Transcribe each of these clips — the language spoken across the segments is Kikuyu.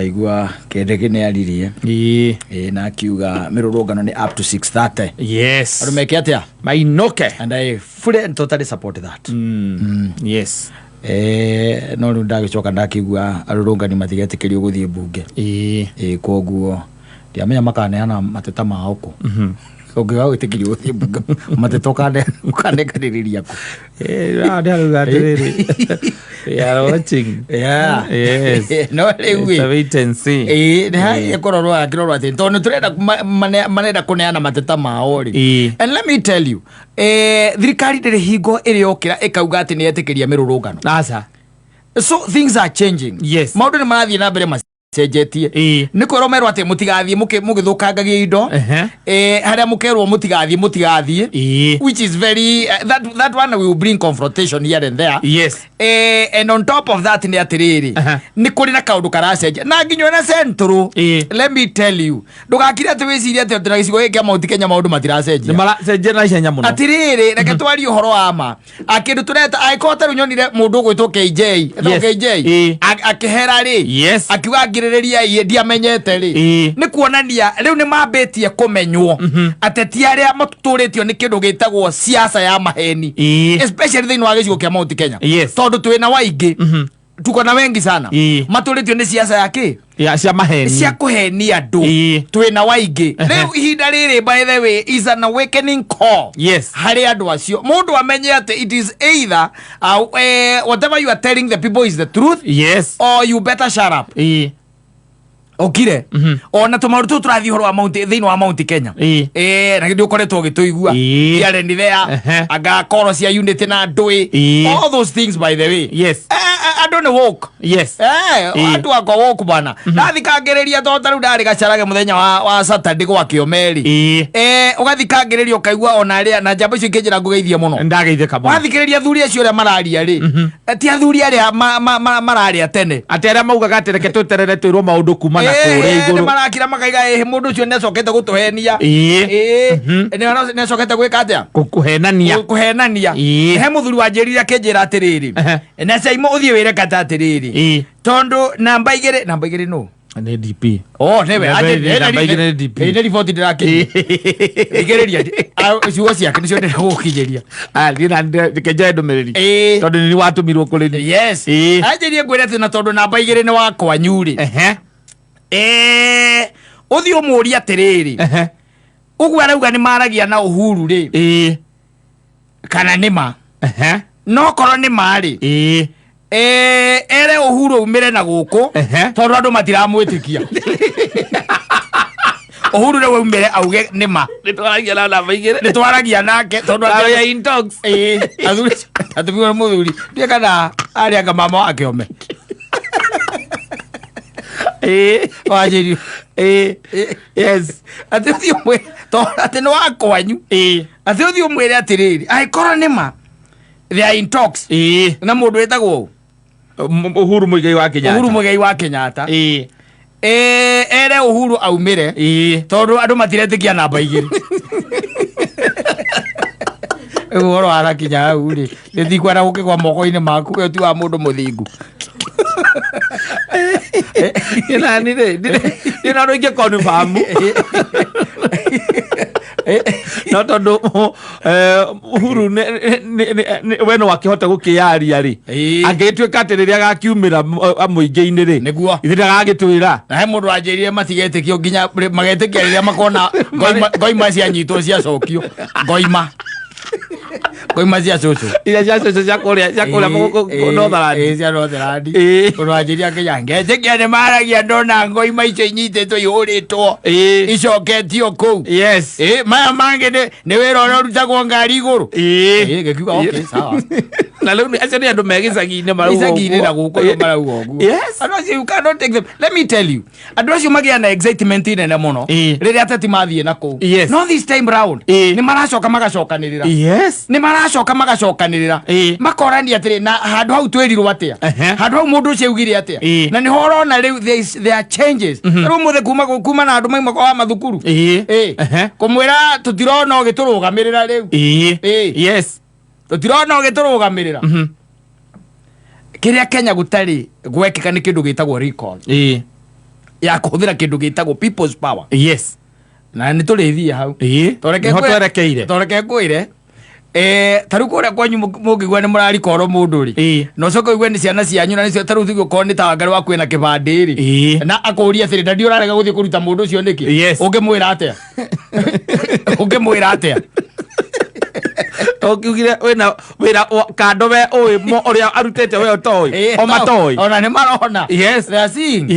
Aigua Kindiki nĩ aririe. Ĩĩ. Ĩĩ, na akiuga mĩrũrũngano nĩ up to 6:30. Yes. Andũ meke atĩa? Mainũke. And I fully and totally support that. Yes. No rĩu ndagĩcoka ndakĩigua arũrũngani matigetĩkĩrio gũthiĩ mbunge. Ĩĩ. Ĩĩ, koguo ndiamenya makaneana mateta mao kũ. Ũngĩaga gwĩtĩkĩrio gũthiĩ mbunge, mateta ũkanenganĩrĩria kũ? Haha nĩ harauga atĩrĩrĩ. We are watching. Yeah. Yes. No rĩu It's a ĩ. wait and see. Ĩĩ, nĩ hagiĩ kũrorwo akĩrorwo atĩ tondũ nĩ tũrenda marenda kũneana mateta mao rĩ. Ĩĩ. And let me tell you, thirikari ndĩrĩ hingo ĩrĩokĩra ĩkauga atĩ nĩ yetĩkĩria mĩrũrũngano. Aca. So things are changing. Yes. Maũndũ nĩ marathiĩ na mbere macenjetie. Ĩĩ. Nĩ kwĩrwo merwo atĩ mũtigathiĩ mũgĩthũkangagia indo. Harĩa mũkerwo mũtigathiĩ mũtigathiĩ. Ĩĩ. Which is very that one will bring confrontation here and there. Yes. And on top of that nĩ atĩrĩrĩ, nĩ kũrĩ na kaũndũ karacenjia na nginya ona central. Ĩĩ. Let me tell you, ndũgakire atĩ wĩcirie atĩ atĩ na gĩcigo gĩkĩ kĩa Mount Kenya maũndũ matiracenjia. Nĩ maracenjia na ihenya mũno. Atĩrĩrĩ, reke twarie ũhoro wa ma akĩndũ tũreta angĩkorwo tarĩu nyonire mũndũ ũgwĩtwo KJ etagwo Yes. KJ Ĩĩ. akĩhera rĩ, Yes. akiuga ngirĩrĩria iĩ ndiamenyete rĩ, Ĩĩ. nĩ kuonania rĩu nĩ mambĩtie kũmenywo ateti arĩa matũrĩtio nĩ kĩndũ gĩtagwo siasa ya maheni, Ĩĩ. especially thĩinĩ wa gĩcigo kĩa Mount Kenya, Yes. tondũ twĩna waingĩ, tuko na wengi sana Ĩĩ. matũrĩtio nĩ siasa ya kĩ? Ya cia maheni. Cia kũhenia andũ. Ĩĩ. Twĩna waingĩ. Rĩu ihinda rĩrĩ, by the way, is an awakening call Yes. harĩ andũ acio, mũndũ amenye atĩ it is either whatever you are telling the people is the truth or you better shut up. Ĩĩ. Okire ona tũmaũndũ tũu tũrathiĩ ũhoro wa Mount thĩinĩ wa Mount Kenya. Ĩĩ. Na githĩ ũkoretwo ũgĩtũigua Ĩĩ. here and there, anga koro cia unity na ndũĩ, Ĩĩ. all those things, by the way. Yes. Andũ nĩ woke. Yes. Ĩĩ. Andũ akwa woke bana, ndathikangĩrĩria to tarĩu ndarĩ gacarage mũthenya wa Saturday gwa Kĩomeri. Ĩĩ. Ũgathikangĩrĩria ũkaigua ona arĩa na njamba icio ingĩnjĩra ngũgeithie mũno. Ndageithĩka mũno. Wathikĩrĩria athuri acio ũrĩa mararia rĩ, ti athuri arĩa mararĩa tene. Atĩ arĩa maugaga atĩ reke tweterere twĩrwo maũndũ kuma na kũrĩa Nĩ igũrũ. marakira makaiga ĩhĩ mũndũ ũcio nĩ acokete gũtũhenia. Ĩĩ. Nĩ acokete gwĩka atĩa? Kũhenania. Kũhenania. Ĩĩ. He mũthuri wanjĩrire akĩnjĩra atĩrĩrĩ, na caimo ũthiĩ wĩre kata atĩrĩrĩ, Ĩĩ. tondũ namba 2, namba 2 nũ? Nĩ DP. Oh, nĩwe. Namba 2 nĩ DP. Ĩ, nĩ riboti ndĩrakinyia. Thikĩrĩria, ciugo ciake nĩcio ndĩragũkinyĩria. Ah, thiĩ na reke njoe ndũmĩrĩri. Ĩĩ. Tondũ nĩ watũmirwo kũrĩ niĩ. Yes. Ĩĩ. Anjĩrie ngwĩre atĩ na tondũ namba 2 nĩ wa kwanyu rĩ, ũthiĩ ũmũrie atĩrĩrĩ, ũguo arauga nĩ maragia na Uhuru rĩ, kana nĩ ma? No korwo nĩ ma rĩ, ere Uhuru aumĩre na gũkũ, tondũ andũ matiramwĩtĩkia. Uhuru rĩu aumĩre auge nĩ ma. Nĩ twaragia na namba 2. Nĩ twaragia nake tondũ Na we are in talks. Ĩĩ, athuri atũmirwo nĩ mũthuri ndiĩ kana arĩ anga mama wa kĩome. Wanjĩri. Ĩĩ. Yes. Atĩ ũthiĩ ũmwĩre tondũ atĩ nĩ wa kwanyu, atĩ ũthiĩ ũmwĩre atĩrĩrĩ, angĩkorwo nĩ ma they are in talks na mũndũ wĩtagwo ũ? Uhuru Muigai wa Kenyatta. Uhuru Muigai wa Kenyatta. Ĩĩ. Ere Uhuru aumĩre, tondũ andũ matiretĩkia namba 2. Rĩu ũhoro warakinya hau rĩ, nĩthikwenda gũkĩgwa moko-inĩ maku, we ti wa mũndũ mũthingu. Niĩ nani rĩ, ndirĩ na ũndũ ingĩ confirm. No tondũ Uhuru we no akĩhota gũkĩyaria rĩ, angĩgĩtuĩka atĩ rĩrĩa agakiumĩra mũingĩ-inĩ rĩ, Nĩguo. ithe ndagagĩtwĩra. Na he mũndũ wanjĩrire matigetĩkio nginya magetĩkia rĩrĩa makona ngoima cianyitwo ciacokio, ngoima cia cũcũ. Iria cia cũcũ cia kũrĩa Northland. Ĩĩ, cia Northland. Ũndũ wanjĩrire akĩnya ngetĩkia nĩ maragia ndona ngoima icio inyitĩtwo ihũrĩtwo icoketio kũu. Yes. Ĩĩ, maya mangĩ nĩ wĩra ũrĩa ũrutagwo ngari igũrũ. Ĩĩ. Ĩĩ, ngĩkiuga okay, sawa. Na rĩu acio nĩ andũ me gĩcagi-inĩ marauga Icagi-inĩ ũguo. na gũkũ nĩ marauga ũguo. Yes. Andũ acio, you cannot take them. Let me tell you, andũ acio magĩa na excitement nene mũno rĩrĩa ateti mathiĩ na kũu. Yes. No this time round nĩ maracoka magacokanĩrĩra. Yes. Nĩ maracoka magacokanĩrĩra, makorania atĩrĩ, na handũ hau twĩrirwo atĩa? Handũ hau mũndũ ũcio augire atĩa? Na nĩho ũrona rĩu there are changes. Rĩu ũmũthĩ kuma na andũ maima wa mathukuru. Ĩĩ. Ĩĩ. Kũmwĩra tũtirona ũgĩtũrũgamĩrĩra rĩu. Ĩĩ. Ĩĩ. Yes. Tũtirona ũgĩtũrũgamĩrĩra. Kĩrĩa Kenya gũtarĩ gwekĩka nĩ kĩndũ gĩtagwo recall. Ĩĩ. Ya kũhũthĩra kĩndũ gĩtagwo people's power. Na nĩ tũrĩthiĩ hau. Toreke Nĩho twerekeire. Toreke ngwĩre, ta rĩu kũrĩa kwanyu mũngĩigua nĩ mũrarikoro mũndũ rĩ, na ũcoke ũigue nĩ ciana cianyu na nĩcio, ta rĩu tuge okorwo nĩ ta Wangarĩ waku ena kĩbandĩ rĩ, na akũrie atĩrĩ, "Ndadi, ũrarega gũthiĩ kũruta mũndũ ũcio nĩkĩ?" Ũngĩmwĩra atĩa? Ũngĩmwĩra atĩa? Ũkiugire wĩna wĩra kando we ũĩ mo ũrĩa arutĩte we ũtoĩ, o matoĩ. Ona nĩ marona. They are seeing.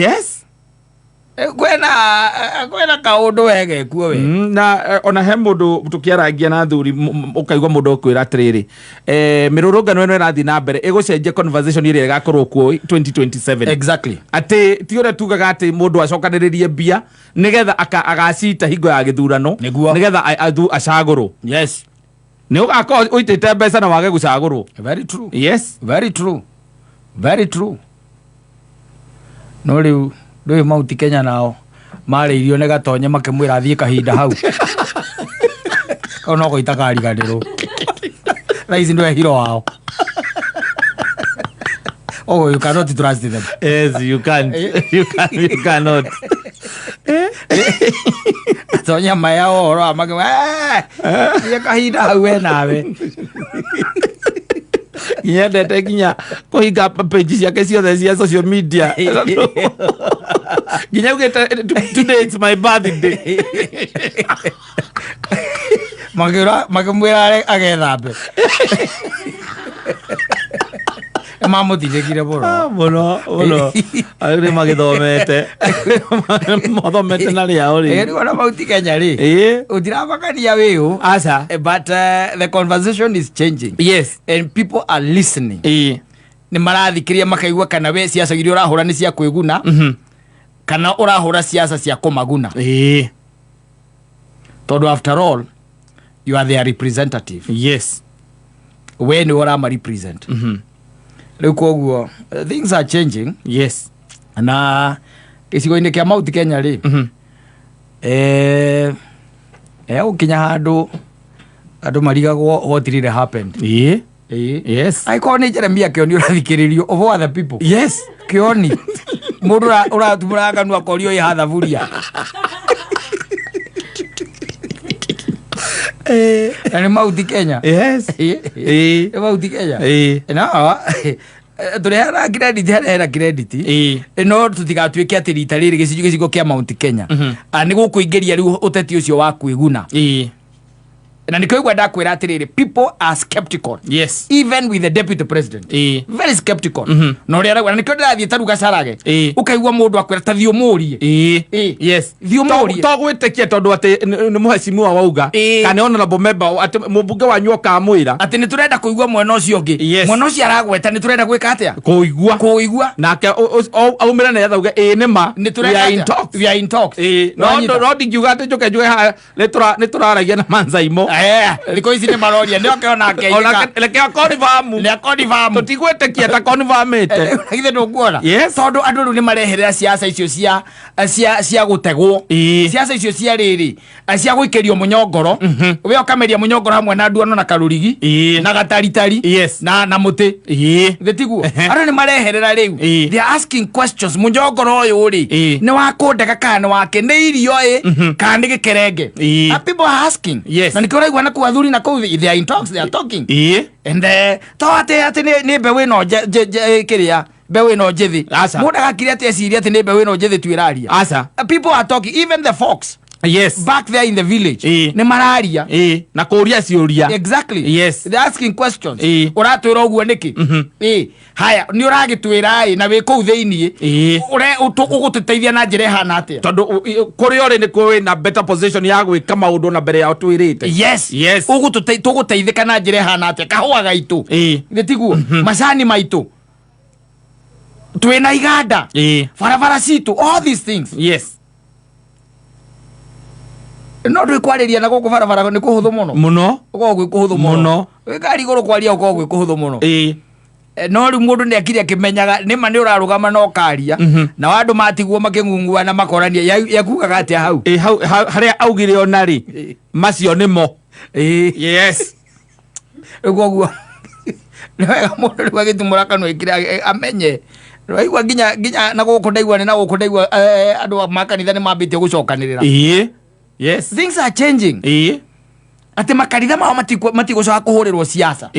Kwĩna kaũndũ wegekuo we. Na ona he mũndũ tũkĩarangia na athuri, ũkaigua mũndũ ũkwĩra atĩrĩrĩ, mĩrũrũngano ĩno ĩrathiĩ na mbere ĩgũcenjia conversation ĩrĩa ĩgakorwo kuo 2027. Atĩ ti ũrĩa tugaga atĩ mũndũ acokanĩrĩrie mbia nĩgetha agacita hingo ya gĩthurano, nĩgetha acagũrwo. Nĩ ũgakorwo ũitĩte mbeca na wage gũcagũrwo. Very true. Very true, very true. No rĩu ndũĩ Mount Kenya nao marĩirio nĩ Gatonye, makĩmwĩra athiĩ kahinda hau kau no gũita kariganĩrwo. Thaa ici nĩwe hero wao. Oh, you cannot trust them. Yes, you can't. You cannot. Gatonye maya ũhoro wa makĩmwĩra, "Thiĩ kahinda hau we nawe." Nyendete nginya kũhinga page ciake ciothe cia social media, nginya augĩte, "Today it's my birthday." Makĩmwĩra agethambe. Nĩmamũtindĩkire mũno. Ah, mũno mũno. Arĩa nĩ magĩthomete, mathomete na rĩao rĩ. Rĩu ona Mount Kenya rĩ, ũtiramakania wĩũ. Aca. But the conversation is changing and people are listening. Nĩ marathikĩrĩria makaigua kana we ciaca iria ũrahũra nĩ cia kwĩguna kana ũrahũra ciaca cia kũmaguna, tondũ after all you are their representative. We nĩwe ũrama represent. Rĩu koguo things are changing. Na gĩcigo-inĩ kĩa Mount Kenya rĩ, gũkinya handũ andũ marigagwo what really happened. Angĩkorwo nĩ Jeremia Kĩoni ũrathikĩrĩrio, of all other people, Kĩoni, mũndũ ũratumũra kanua akorio ĩ hathaburia na nĩ Mount Kenya. Nĩ Mount Kenya. No tũreheana credit harĩa hena credit, no tũtigatuĩke atĩ rita rĩrĩ gĩcigo kĩa Mount Kenya, nĩ gũkũingĩria rĩu ũteti ũcio wa kwĩguna. Na nĩkĩo igua ndakwĩra atĩrĩrĩ, people are skeptical even with the deputy president. Very skeptical na ũrĩa arauga, na nĩkĩo ndĩrathiĩ ta ruga carage. Ũkaigua mũndũ akwĩra, "Ta thiĩ ũmũrie." Thiĩ ũmũrie. To gwĩtĩkia tondũ atĩ nĩ mũhecimiwa wauga, kana honorable member, atĩ mũmbunge wanyu okamwĩra. Atĩ nĩ tũrenda kũigua mwena ũcio ũngĩ. Mwena ũcio aragweta nĩ tũrenda gwĩka atĩa? Kũigua. Kũigua. Nake aumĩre nĩgetha auge ĩĩ nĩ ma, Nĩ we tũrenda are in atĩa? talks. We are in talks. No. Nĩwanyita? No ndingiuga atĩ njoke njuge haha nĩ tũraragia na Manzaimo. Thikũ ici nĩ maroria nĩ oke onake. Onake reke akonfamu. Nĩ akonfamu. Tũtigwĩtĩkia ta konfamĩte. Githĩ ndũkuona? Yes. Tondũ andũ rĩu nĩ mareherera ciaca icio cia gũtegwo, ciaca icio cia rĩrĩ, cia gũikĩrio mũnyongoro, we ũkameria mũnyongoro hamwe na nduano na karũrigi na gataritari na mũtĩ. Thĩ tiguo? Andũ nĩ mareherera rĩu. They are asking questions, mũnyongoro ũyũ rĩ, nĩ wa kũndega kana nĩ wake, nĩ irio ĩ kana nĩ gĩkerenge? And people are asking. Na nĩkĩo ũraigua na kũu athuri na kũu they are in talks, they are talking. And to atĩ nĩ mbeũ ĩno kĩrĩa, mbeũ ĩno njĩthĩ. Aca. Mũndũ agakire atĩ eciria atĩ nĩ mbeũ ĩno njĩthĩ tu ĩraria. Aca. People are talking, even the folks back there in the village nĩ mararia. Na kũria ciũria. Exactly. They're asking questions. Ũratwĩra ũguo nĩkĩ? Haya, nĩ ũragĩtwĩra ĩ na wĩ kũu thĩiniĩ, ũgũtũteithia na njĩra ĩhana atĩa? Tondũ kũrĩa ũrĩ nĩ kũrĩ na better position ya gwĩka maũndũ na mbere yao twĩrĩte. Tũgũteithĩka na njĩra ĩhana atĩa? Kahũa gaitũ, nĩ tiguo? Macani maitũ, twĩna iganda, barabara citũ, all these things. No ndwĩ kwarĩria na gũkũ barabara nĩ kũhũthũ mũno. Mũno. Gũkoragwo gwĩ kũhũthũ mũno. Mũno. Wĩ ngari igũrũ kwaria gũkoragwo gwĩ kũhũthũ mũno. No rĩu mũndũ nĩ akire akĩmenyaga nĩma nĩ ũrarũgama na ũkaria, nao andũ matigwo makĩng'ung'ua na makorania yakugaga atĩa hau. Hau harĩa augire ona rĩ, macio nĩmo. Rĩu koguo nĩ wega mũndũ rĩu agĩtumũra kanua ĩkĩre amenye Waigua nginya nginya na gũkũ ndaigua nĩ na gũkũ ndaigua eh, andũ a makanitha nĩ mambĩtie gũcokanĩrĩra. Ĩĩ, yes. Things are changing. Atĩ makanitha mao matigũcoka kũhũrĩrwo siasa.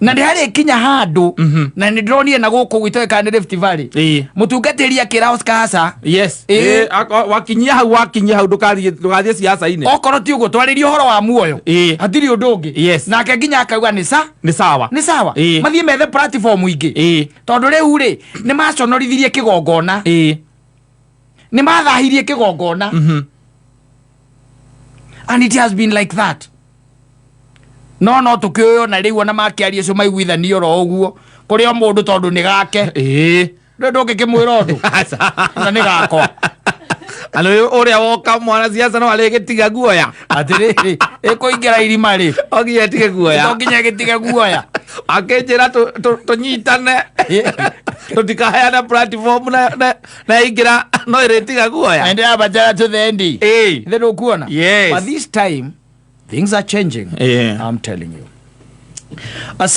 Na nĩ harĩ kinya handũ na nĩ ndĩronire na gũkũ gwitũ kana nĩ Rift Valley. Mũtungatĩri akĩra Oscar aca. Ĩĩ, wakinyia hau, wakinyia hau, ndũkathiĩ ndũgathiĩ siasa-inĩ. Okorwo ti ũguo twarĩrie ũhoro wa muoyo. Hatirĩ ũndũ ũngĩ. Nake nginya akauga nĩ sa Nĩ sawa. Nĩ sawa. Mathiĩ methe platform ingĩ. Tondũ rĩu rĩ nĩ maconorithirie kĩgongona. Nĩ mathahirie kĩgongona. And it has been like that. No no tũkĩũĩ ona rĩu ona makĩaria ũcio maiguithanio oro ũguo kũrĩ o mũndũ tondũ nĩ gake. Rĩu ndũngĩkĩmwĩra ũndũ na nĩ gakwa. Andũ ũrĩa woka mwana siasa no arĩgĩtiga guoya. Atĩrĩrĩ, ĩkũingĩra irima rĩ O nginya ĩtige guoya. To nginya ĩgĩtige guoya. Akĩnjĩra tũnyitane tũtikaheane platform na yaingĩra no ĩrĩtiga guoya. And abatara to the end. Then ũkuona. Yes. But this time things are changing. I'm telling you.